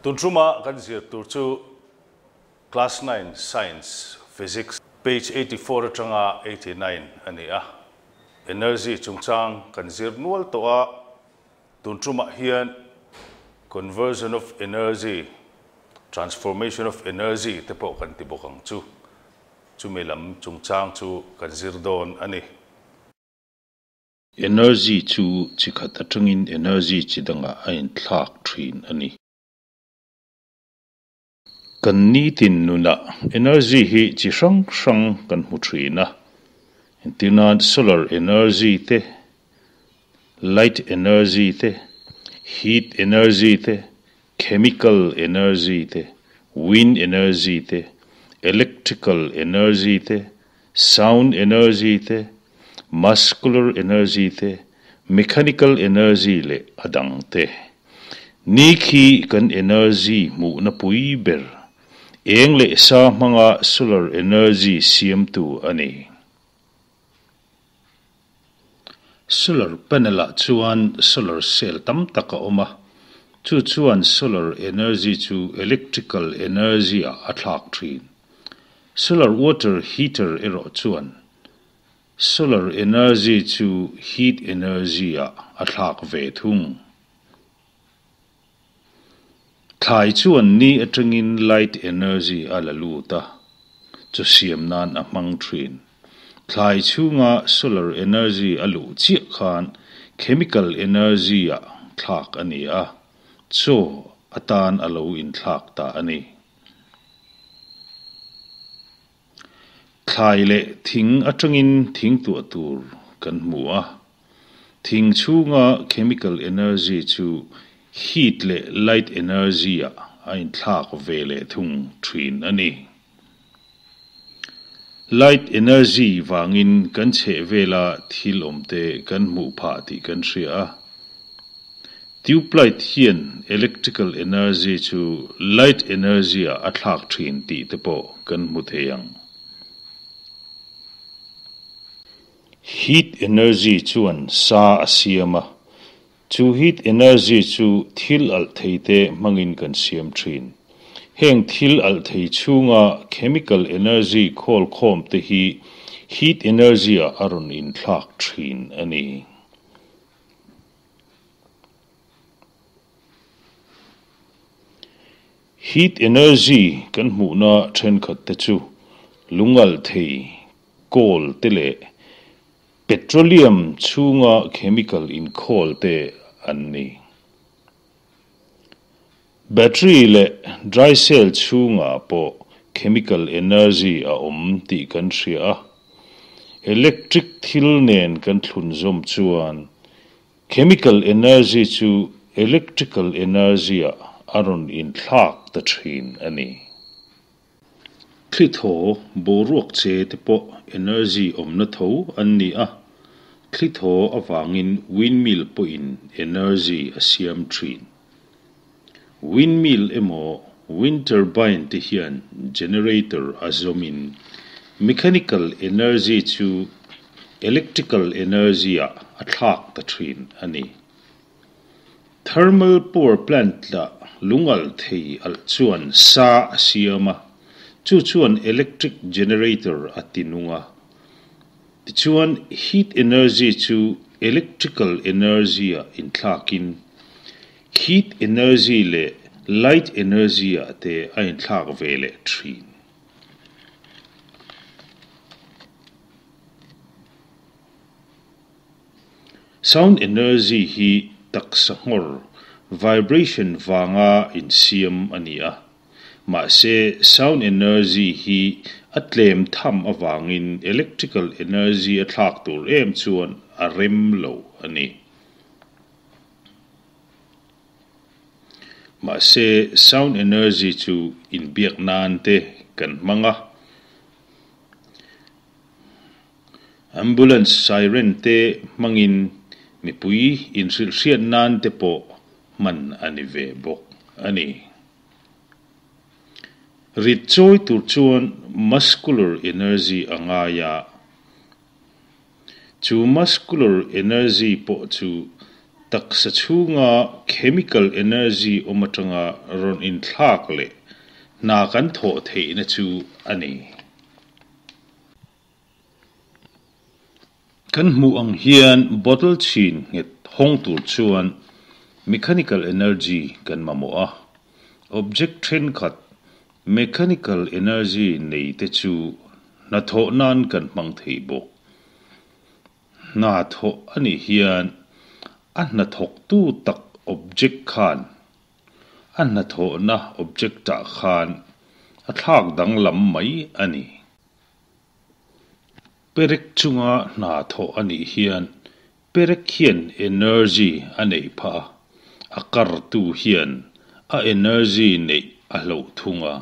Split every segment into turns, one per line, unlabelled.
Tun tuma kan zir tur chu Class 9 Science Physics page 84 atanga 89 a ni a. Energy chungchang kan zir nual tawh a, tun tumah hian conversion of energy, transformation of energy te pawh kan ti bawk ang chu. Chumi lam chungchang chu kan zir dawn a ni.
Energy chu chi khat atangin energy chi dangah a inthlak thin a ni. Kan nitin nunah energy hi chi hrang hrang kan hmu thin a. Entirnan solar energy te, light energy te, heat energy te, chemical energy te, wind energy te, electrical energy te, sound energy te, muscular energy te, mechanical energy leh a dang te. Ni khi kan energy hmuhna pui ber, eng leh sa hmanga solar energy siamtu a ni. Solar panel ah chuan solar cell tam tak a awm a, chu chuan solar energy chu electrical energy ah a thlak thin. Solar water heater erawh chuan solar energy chu heat energy ah a thlak ve thung. Thlai chuan ni atangin light energy a la lut a, chu siam nan a hmang thin. Thlai chhunga solar energy a luh chiah khan chemical energy ah thlak a ni a, chaw atan a lo inthlak ta a ni. Thlai leh thing atangin thing tuah tur kan hmu a. Thing chhunga chemical energy chu heat leh light energy ah a inthlak ve leh thung thin a ni. Light energy vangin kan chheh vela thil awm te kan hmuh phah tih kan hria a. Tube light hian electrical energy chu light energy ah a thlak thin tih te pawh kan hmu thei ang. Heat energy chuan sa a siam a, chu heat energy chu thil alh thei te hmangin kan siam thin. Heng thil alh thei chhunga chemical energy khawl khawm te hi heat energy ah a rawn inthlak thin a ni. Heat energy kan hmuhna thenkhat te chu lungalh thei, coal te leh petroleum chhunga chemical inkhawl te an ni. Battery leh dry cell chhungah pawh chemical energy a awm tih kan hria a, electric thil nen kan thlunzawm chuan chemical energy chu electrical energy ah a rawn inthlak ta thin a ni. Thli thaw boruak che te pawh energy awmna tho an ni a, thli thaw avangin windmill pawhin energy a siam thin. Windmill emaw wind turbine te hian generator a zawmin mechanical energy chu electrical energy ah a thlak ta thin a ni. Thermal power plant lah lungalh thei alh chuan sa a siam a, chu chuan electric generator a ti nung a. Tichuan heat energy chu electrical energy ah inthlakin heat energy leh light energy ah te a inthlak ve leh thin. Sound energy hi taksa nghawr, vibration, vanga insiam a ni a. Mahse, sound energy hi a tlem tham avangin electrical energy a thlak tur em chuan a rem lo a ni. Mahse, sound energy chu inbiak nan te kan hmang a. Ambulance siren te hmangin mipui inhrilhhriat nan te pawh hman a ni ve bawk a ni. Rit chawi tur chuan muscular energy a ngai a, chu muscular energy pawh chu Taksa chhunga chemical energy awm atanga rawn inthlak leh hna kan thawh theihna chu a ni. Kan hmuh ang hian bottle chhin nghet hawng tur chuan mechanical energy kan mamawh a. Object thenkhat mechanical energy nei te chu hnathawh nan kan hmang thei bawk. Hna thawh a nih hian a hnathawktu tak object khan a hnathawhna object-ah khan a thlak danglam mai a ni. Perek chunga hna thawh a nih hian perek hian energy a neih phah a, a kartu hian a energy neih a hloh thung a.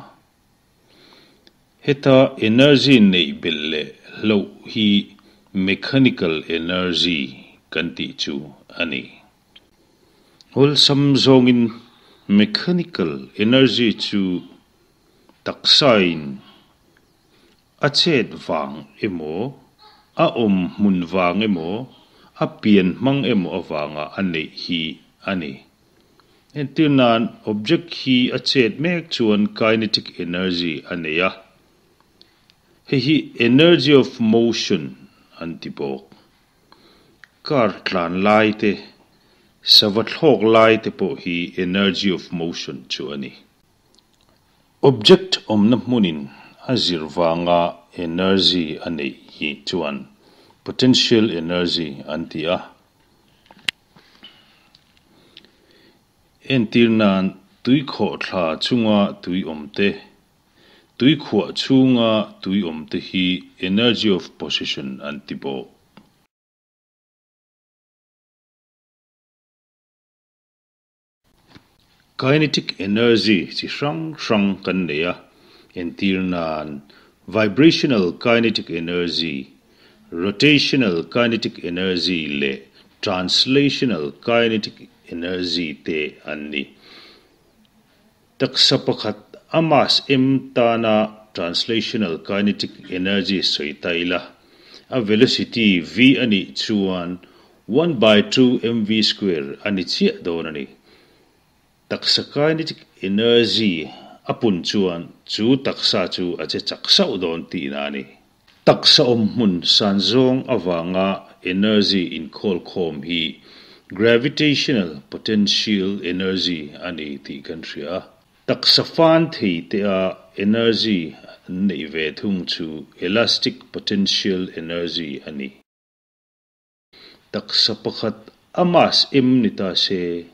Heta energy neih belh leh hloh hi mechanical energy kan tih chu a ni. Awlsam zawngin mechanical energy chu taksain a chet vang emaw, a awm hmun vang emaw, a pian hmang emaw avanga a neih hi a ni. Entir nan, object hi a chet mek chuan kinetic energy a nei a, hei hi energy of motion an ti bawk. Car tlan lai te, sava thlawk lai te pawh hi energy of motion chu a ni. Object awmna hmunin a zir vanga energy a neih hi chuan potential energy an ti a. Entir nan, tui khawhthla chunga tui awm te, tui khuah chhunga tui awm te hi energy of position an ti bawk. Kinetic energy chi hrang hrang kan nei a, entir nan vibrational kinetic energy, rotational kinetic energy leh translational kinetic energy te an ni. Taksa pakhat a mass em tana translational kinetic energy sawi ta ila, a velocity v a nih chuan 1/2 mv square a ni chiah dawn a ni. Taksa kinetic energy a pun chuan chu taksa chu a che chak sauh dawn tihna a ni. Taksa awm hmun san zawng avanga energy inkhawl khawm hi gravitational potential energy a ni tih kan hria a. Taksa fan thei te a energy an neih ve thung chu elastic potential energy a ni. Taksa pakhat a mass em ni ta se,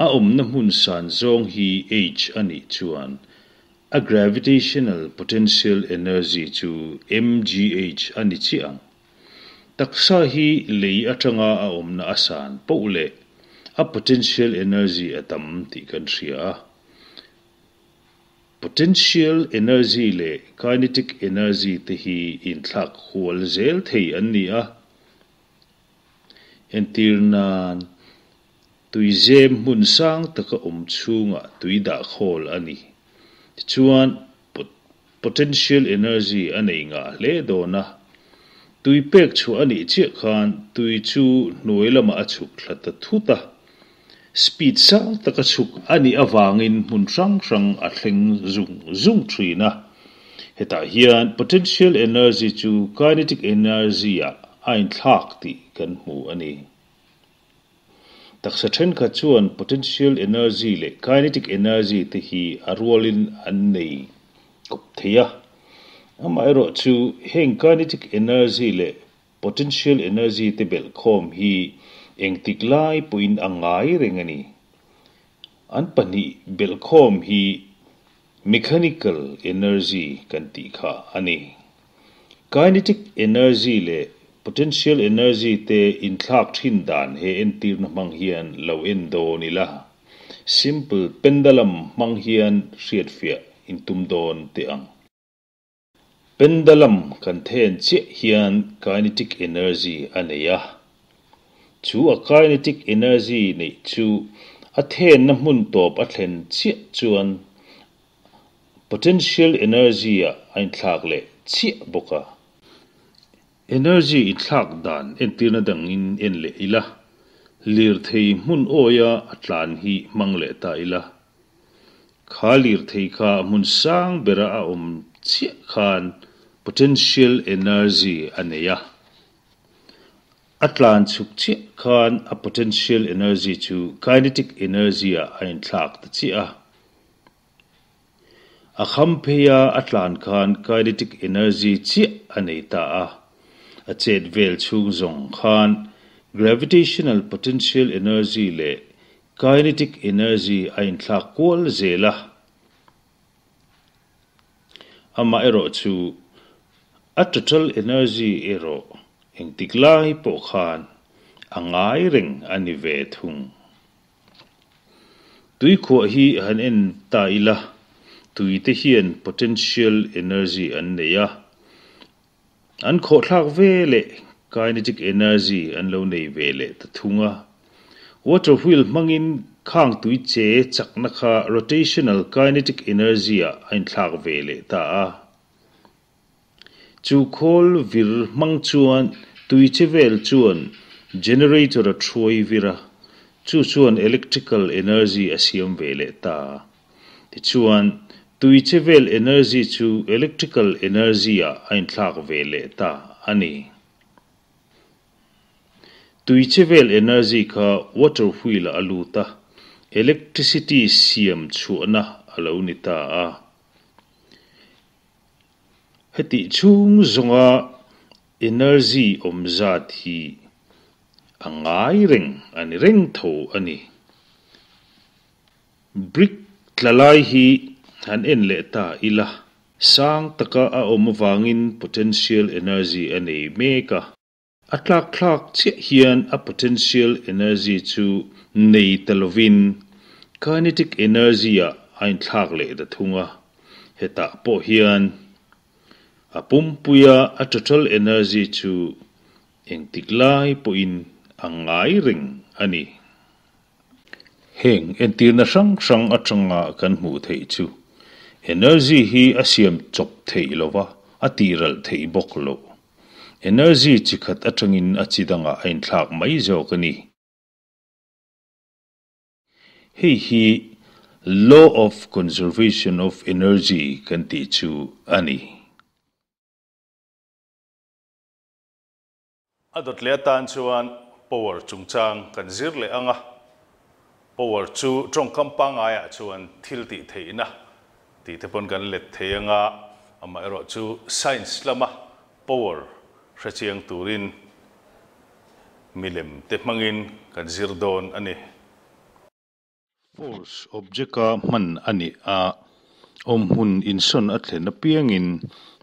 a awmna hmun san zawng hi h a nih chuan a gravitational potential energy chu mgh a ni chiah ang. Taksa hi lei atanga a awmna a san poh leh a potential energy a tam tih kan hria a. Potential energy leh kinetic energy te hi inthlak hual zel thei an ni a. Entir nan, tuizem hmun sang taka awm chhungah tui dah khawl a ni. Tichuan, potential energy a nei ngah hle dawn a. Tui pek chhuah a nih chiah khan tui chu hnuai lamah a chhuk thla ta thut a. Speed sang taka chhuk a nih avangin hmun hrang hrang a thleng zung zung thin a. Hetah hian potential energy chu kinetic energy-ah a inthlak tih kan hmu a ni. Taksa thenkhat chuan potential energy leh kinetic energy te hi a rualin an nei kawp thei a. Amaherawh chu heng kinetic energy leh potential energy te belhkhawm hi engtik lai pawhin a ngai reng a ni. An pahnih belhkhawm hi mechanical energy kan tih kha a ni. Kinetic energy leh potential energy te inthlak thin dan he entirna hmang hian lo en dawn ila, simple pendulum hmang hian hriatfiah intum dawn teh ang. Pendulum kan then chiah hian kinetic energy a nei a. Chu a kinetic energy neih chu a thenna hmun tawp a thlen chiah chuan potential energy-ah a inthlak leh chiah bawk a. Energy inthlak dan entirna dangin en leh ila. Lirthei hmun awia a tlan hi hmang leh ta ila. Kha lirthei kha hmun sang bera a awm chiah khan potential energy a nei a. A tlan chhuk chiah khan a potential energy chu kinetic energy ah a inthlak ta chiah a. A kham pheia a tlan khan kinetic energy chiah a nei ta a. A chet vel chhung zawng khan gravitational potential energy leh kinetic energy a inthlak kual zel a. Amaherawhchu a total energy erawh engtik lai pawh khan a ngai reng a ni ve thung. Tuikhuah hi han en ta ila, tuite hian potential energy an nei a, an khawhthlak ve leh kinetic energy an lo nei ve leh ta thung a. Water wheel hmangin khang tui che chakna kha rotational kinetic energy ah a inthlak ve leh ta a. Chu khawl vir hmang chuan tui che vel chuan generator a thuai vir a, chu chuan electrical energy a siam ve leh ta. Tichuan, tui che vel energy chu electrical energy ah a inthlak ve leh ta a ni. Tui che vel energy kha water wheel ah a lut a, electricity siam chhuahna a lo ni ta a. Hetih chhung zawnga energy awm zat hi a ngai reng a ni reng tho a ni. Brick tla lai hi han en leh ta ila. Sang taka a awm avangin potential energy a nei mek a. A tlakthlak chiah hian a potential energy chu nei ta lovin kinetic energy-ah a inthlak leh ta thung a. Hetah pawh hian a pumpuia a total energy chu engtik lai pawhin a ngai reng a ni. Heng entirna hrang hrang atanga kan hmuh theih chu energy hi a siam chawp theih lova, a tihral theih bawk loh. Energy chi khat atangin a chi dangah a inthlak mai zawk a ni. Hei hi Law of Conservation of Energy kan tih chu a ni.
A dawt leh atan chuan power chungchang kan zir leh ang a, power chu tawngkam pangaiah chuan thil tih theihna tih te pawn kan let thei ang a, amaherawh chu science lama power hrechiang turin milem te hmangin kan zir dawn a ni.
Force object-a hman a nih a, awmhmun insawn a thlen apiangin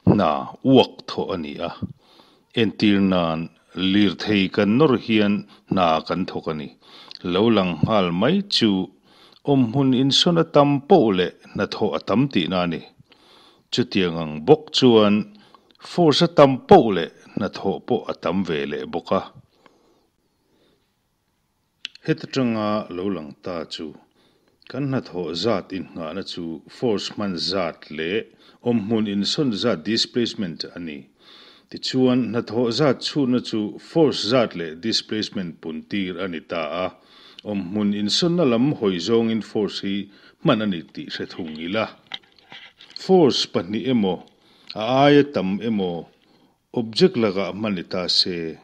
hna uak thawh a ni a. Entir nan, lirthei kan nawr hian hna kan thawk a ni. Lo lang nghal mai chu awmhmun insawn a tam poh leh hnathawh a tam tihna a ni. Chutiang ang bawk chuan force a tam poh leh hnathawh pawh a tam ve leh bawk a. Heta tanga lo lang ta chu kan hnathawh zat innghahna chu force hman zat leh awmhmun insawn zat displacement a ni. Tichuan, hnathawh zat chhunna chu force zat leh displacement puntir a ni ta a, awmhmun insawnna lam hawi zawngin force hi hman a ni tih hre thung ila. Force pahnih emaw, a aia tam emaw Object lakah hman ni ta se,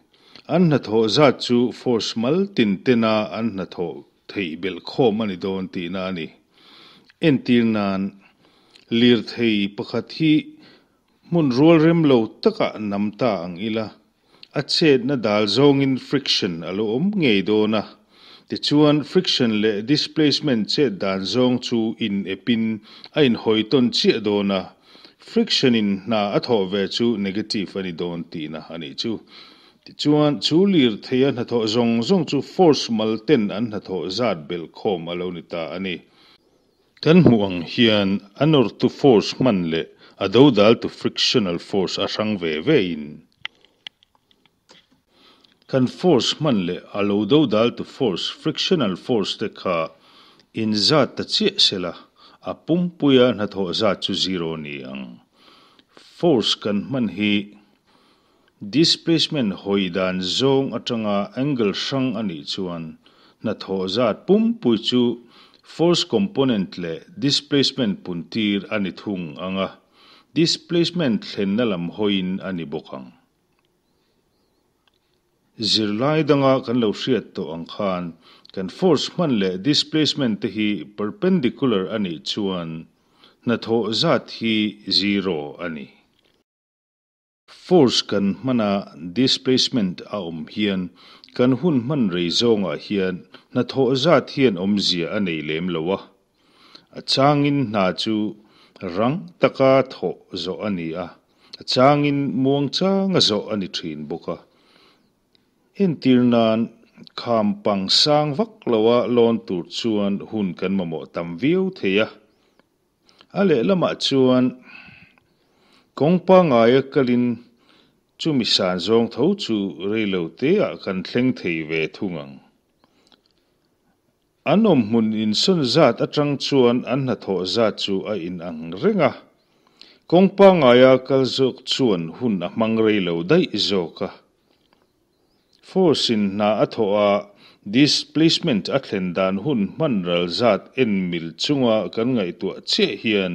an hnathawh zat chu force mal tin tena an hnathawh theih belh khawm a ni dawn tihna a ni. Entir nan, lirthei pakhat hi hmun rual rem lo takah nam ta ang ila, a chetna dal zawngin friction a lo awm ngei dawn a. Tichuan, friction leh displacement chet dan zawng chu in epin a inhawi tawn chiah dawn a, Friction in hna a thawh ve chu negative a ni dawn tihna a nih chu. Tichuan, chu lirtheia hnathawh zawng zawng chu force mal ten an hnathawh zat belh khawm a lo ni ta a ni. Kan hmuh ang hian a nawrtu force hman leh a dodaltu frictional force a hrang ve ve in kan force hman leh a lo dodaltu force, frictional force, te kha inzat ta chiah sela, a pumpuia hnathawh zat chu zero ni ang. Force kan hman hi displacement hawi dan zawng atanga angle hrang a nih chuan Hnathawh zat pumpui chu force component leh displacement puntir a ni thung ang a, displacement thlenna lam hawiin a ni bawk ang. Zirlai danga kan lo hriat tawh ang khan kan force hman leh displacement te hi perpendicular a nih chuan hnathawh zat hi zero a ni. Force kan hmana displacement a awm hian kan hun hman rei zawngah hian hnathawh zat hian awmzia a nei lem lo a. A changin hna chu rang taka thawh zawh a ni a, a changin muangchanga zawh a ni thin bawk a. Entir nan, kham pang sang vak loa lawn tur chuan hun kan mamawh tam viau thei a. A lehlamah chuan kawng pangaia kalin chumi san zawng tho chu reilo teah kan thleng thei ve thung ang. An awmhmun insawn zat atang chuan an hnathawh zat chu a inang reng a, kawng pangaia kal zawk chuan hun a hmang reilo daih zawk a. Force in hna a thawh a, displacement a thlen dan hun hman ral zat en mil chunga kan ngaihtuah chiah hian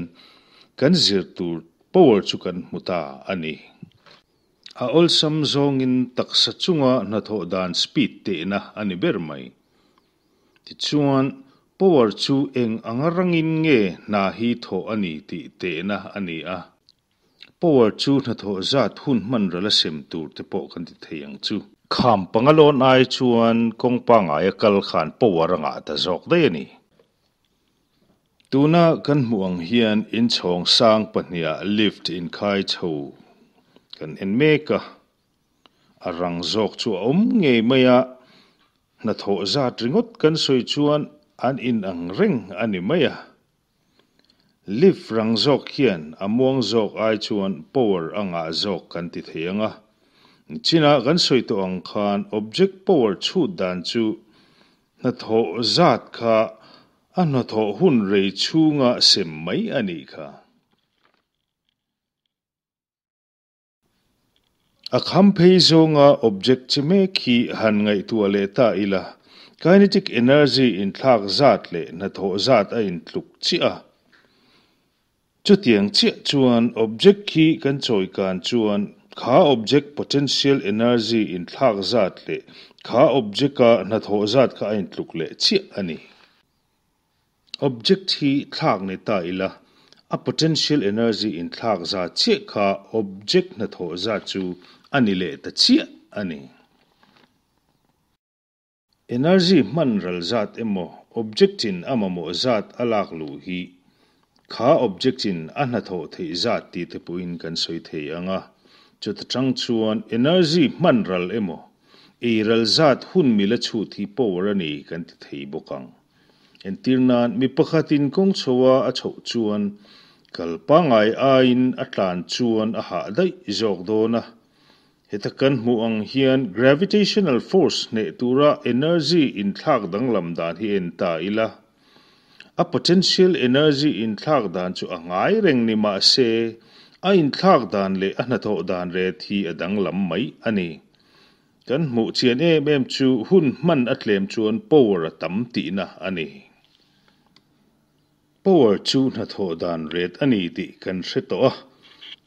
kan zir tur power chu kan hmu ta a ni. A awlsam zawngin taksa chunga hnathawh dan speed tehna a ni ber mai. Tichuan, power chu eng anga rangin nge hna hi thawh a ni tih tehna a ni a. Power chu hnathawh zat hun hman ral a sem tur te pawh kan ti thei ang chu. Kham panga lawn ai chuan kawng pangaia kal khan power a ngah ta zawk daih a ni. Tuna kan hmuh ang hian inchhawng sang pahniha lift inkhai chho kan en mek a, a rang zawk chu a awm ngei mai a, hnathawh zat ringawt kan sawi chuan an inang reng a ni mai a. Lift rang zawk hian a muang zawk ai chuan power a ngah zawk kan ti thei ang a. Chinah kan sawi tawh ang khan object power chhut dan chu hnathawh zat kha a hnathawh hun rei chhunga sem mai a nih kha. A kham phei zawnga object chi mek hi han ngaihtuah leh ta ila, kinetic energy inthlak zat leh hnathawh zat a intluk chiah a. Chutiang chiah chuan object khi kan chawikan chuan kha object potential energy inthlak zat leh kha object-a hnathawh zat kha a intluk leh chiah a ni. Object hi thlak ni ta ila, a potential energy inthlak zat chiah kha object hnathawh zat chu a ni leh ta chiah a ni. Energy hman ral zat emaw object in a mamawh zat a lak luh hi kha object in a hnathawh theih zat tih te pawhin kan sawi thei ang a, chuta tang chuan energy hman ral emaw ei ral zat hun mila chhut hi power a ni kan ti thei bawk ang. Entir nan, mi pakhatin kawng chhoa a chhoh chuan kal pangngai aiin a tlan chuan a hah daih zawk dawn a. Heta kan hmuh ang hian gravitational force hneh tura energy inthlak danglam dan hi en ta ila. A potential energy inthlak dan chu a ngai reng ni mah se, a inthlak dan leh a hnathawh dan ret hi a danglam mai a ni. Kan hmuh chian em em chu hun hman a tlem chuan power a tam tihna a ni. Power chu hnathawh dan ret a ni tih kan hre tawh a,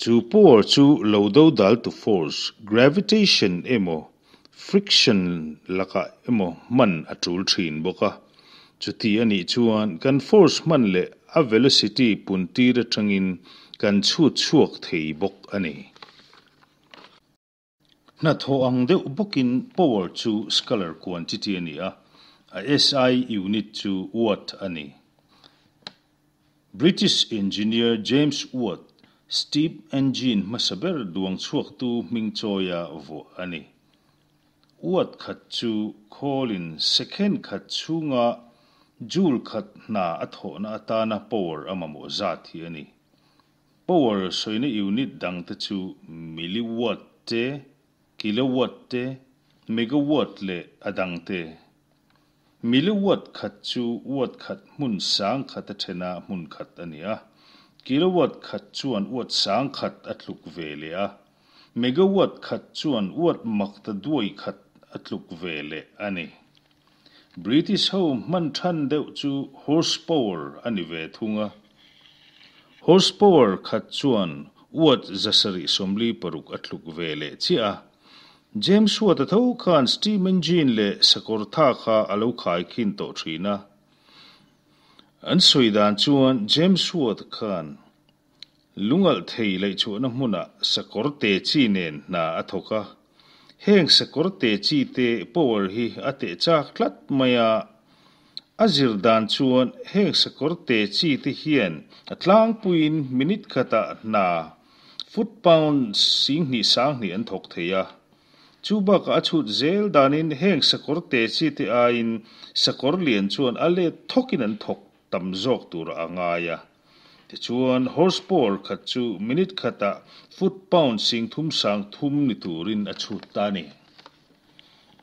chu power chu lo do dal tu force, gravitation emaw friction lakah emaw hman a tul thin bawk a. Chuti a nih chuan kan force hman leh a velocity pun tir atangin kan chhut chhuak thei bawk a ni. Hnathawh ang deuh bawkin power chu scalar quantity a ni a, a SI unit chu watt a ni. British engineer James Watt, steam engine hmasa ber duang chhuaktu hming chawia vuah a ni. Watt khat chu khawlin second khat chhunga joule khat hna a thawhna atana power a mamawh zat hi a ni. Power sawina unit dang te chu milliwatt te, kilowatt te, megawatt leh a dang te. Milliwatt khat chu watt khat hmun sang khat a then a hmun khat a ni a, kilowatt khat chuan watt sang khat a tluk ve leh a, megawatt khat chuan watt mak ta duai khat a tluk ve leh a ni. British ho hman than deuh chu horsepower a ni ve thung a. Horsepower khat chuan watt 746 a tluk ve leh chiah a. James Watt-a tho khan steam engine leh sakawr tha kha a lo khaikhin tawh thin a. An sawi dan chuan James Watt khan lungalh thei laihchhuahna hmunah sakawr te chi nen hna a thawk a. Heng sakawr te chi te power hi a teh chak tlat mai a. A zir dan chuan heng sakawr te chi te hian a tlangpuiin minute khatah hna foot pound 20 20 an thawk thei a. Chu bakah a chhut zel danin heng sakawr te chi te aiin sakawr lian chuan a let thawkin an thawk tam zawk tur a ngai a. Tichuan horsepower khat chu minute khatah foot pound 30 30 ni turin a chhut ta ni.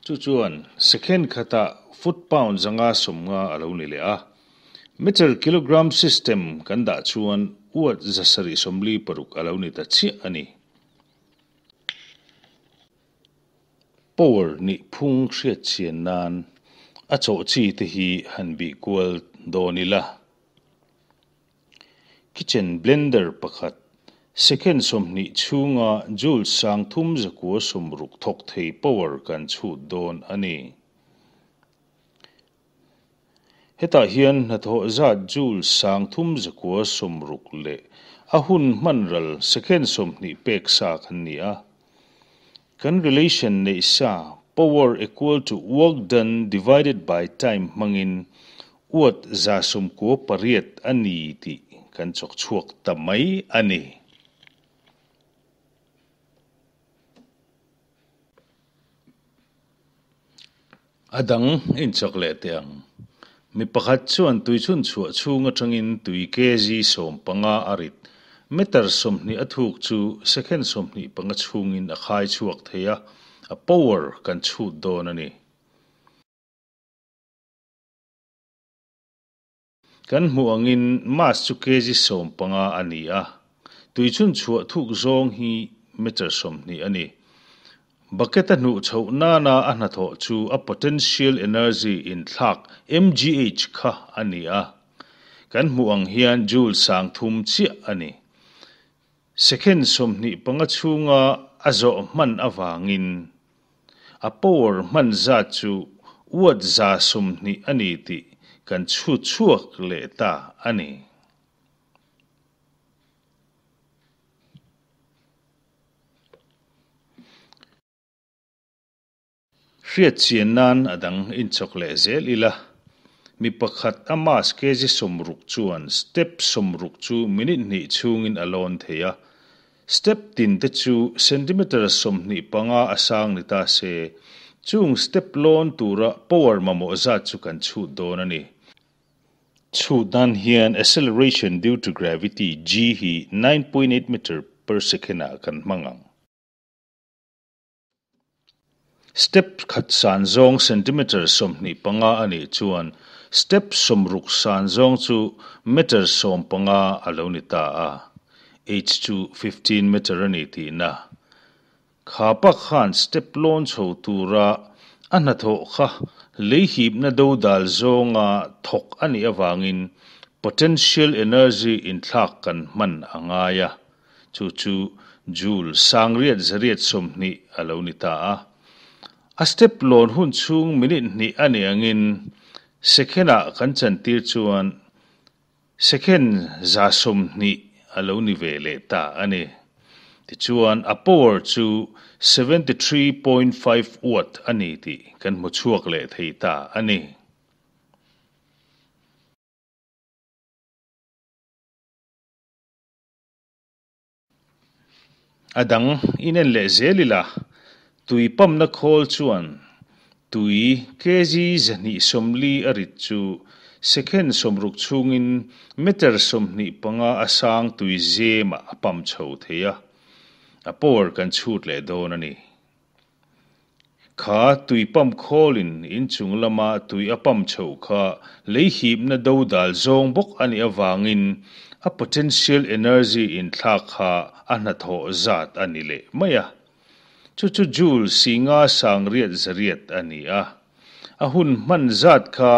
Chu chuan second khatah foot pound 550 a lo ni leh a. Meter kilogram system kan dah chuan watt 746 a lo ni ta chiah a ni. Power ni phung hriat chian nan a chawh chi te hi han bih kual dawn ila. Kitchen blender pakhat second 20 chhunga joule 360 thawk thei power kan chhut dawn a ni. Hetah hian hnathawh zat joule 360 leh a hun hman ral second 20 pek sa kan ni a. Kan relation nei sa power equal to work done divided by time hmangin watt 98 a ni tih kan chawk chhuak ta mai a ni. A dang in chak leh te ang. Mi pakhat chuan tui chhun chhuah chhung atangin tui kg 15 a rit. Meter 20 a thuk chu second 25 chhungin a khai chhuak thei a. A power kan chhut dawn a ni. Kan hmu angin mass chu kg 15 a ni a. Tui chhun chhuah thuk zawng hi meter 20 a ni. Bucket a hnuh chhoh nana a hnathawh chu a potential energy in thlak mgh kha a ni a. Kan hmu ang hian joule 30 chiah a ni. Second 25 chhunga a zawh hman awangin a power hman zat chu watt 120 a ni tih kan chhut chhuak leh ta a ni. Hriat chian nan a dang in chawk leh zel ila. Mi pakhat a mass kg 60 chuan step 60 chu minute hnih chhungin a lawn thei a. Step tin te chu centimeter 25 a sang ni ta se. Chung step lawn tura power mamawh zat chu kan chhut dawn a ni. Chhut dan hian acceleration due to gravity g hi 9.8 meter per second a kan hmangang. Step khat san zawng centimeter 25 a ni chuan step 60 san zawng chu meter 15 a lo ni ta a. H chu 15 meter a ni tih na. Kha pa khan step lawn chho tura a hnathawh kha leihip na do dal zawnga thawk a nih awangin potential energy in thlak kan hman a ngai a. Chu chu joule 820 a lo ni ta a. A step lawn hun chhung minute hnih a ni angin second ah kan chantir chuan second 120 a lo ni ve leh ta a ni. Tichuan a power chu 73.5 watt a ni tih kan hmu chhuak leh thei ta a ni. A dang inen leh zel ila tui pamna khawl chuan tui kg 240 a rit chu second 60 chhungin meter 25 a sang tui zema a pam chho thei a. A power kan chhut leh dawn a ni. Kha tui pam khawlin in chung lama tui a pam chho kha leihip na do dal zawng bawk ani awangin a potential energy in thlak kha a hnathawh zat a ni leh mai a. Chu chu joule 5 800 a ni a. A hun hman zat kha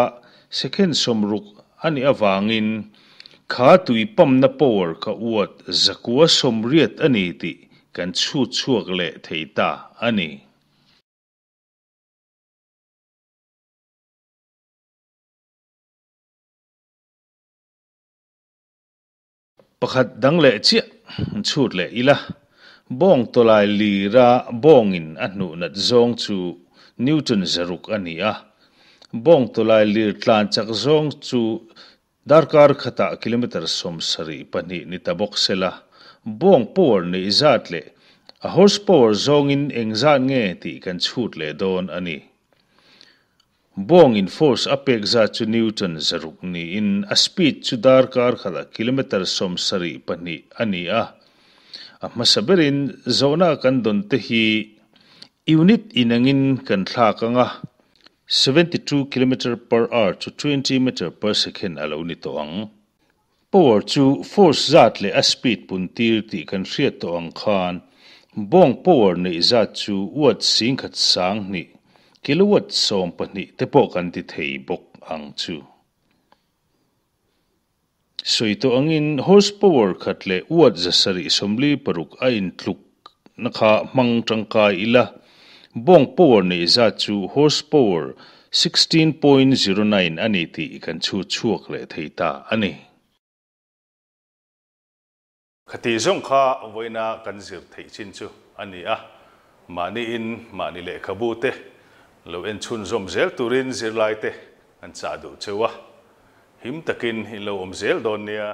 second 60 a nih avangin kha tui pump na power kha watt 180 a ni tih kan chhut chhuak leh thei ta a ni. Pakhat dang leh chiah an chhut leh ila, bawng tawlai lira bawngin a hnuh nat zawng chu Newton 600 a ni a, bawng tawlai lir tlan chak zawng chu darkar khatah kilometre 74 ni ta bawk sela, bawng power neih zat leh a horsepower zawngin eng zat nge tih kan chhut leh dawn a ni. Bawngin force a pek zat chu Newton 600 niin a speed chu darkar khatah kilometre 74 a ni a. A hmasa berin zawhna kan dawn te hi unit inangin kan thlak anga 72 kilometre per hour chu 20 metre per second a lo ni tawh ang. Power chu force zat leh a speed pun tir tih kan hriat tawh ang khan bawng power neih zat chu watt 10,002 kilowatt 12 te pawh kan ti thei bawk ang chu. Soito angin horsepower khat leh watt 746 a intluk na kha hmang tangkai ila bawng power neih zat chu horsepower 16.09 ani tih kan chu chhuak leh thei ta ani.
Khati zong kha voina kan zir thei chin chu ani a mani in mani le khabu te lo en chhun zom zel turin zir lai te an cha du chewa him takin in lo om zel don nia.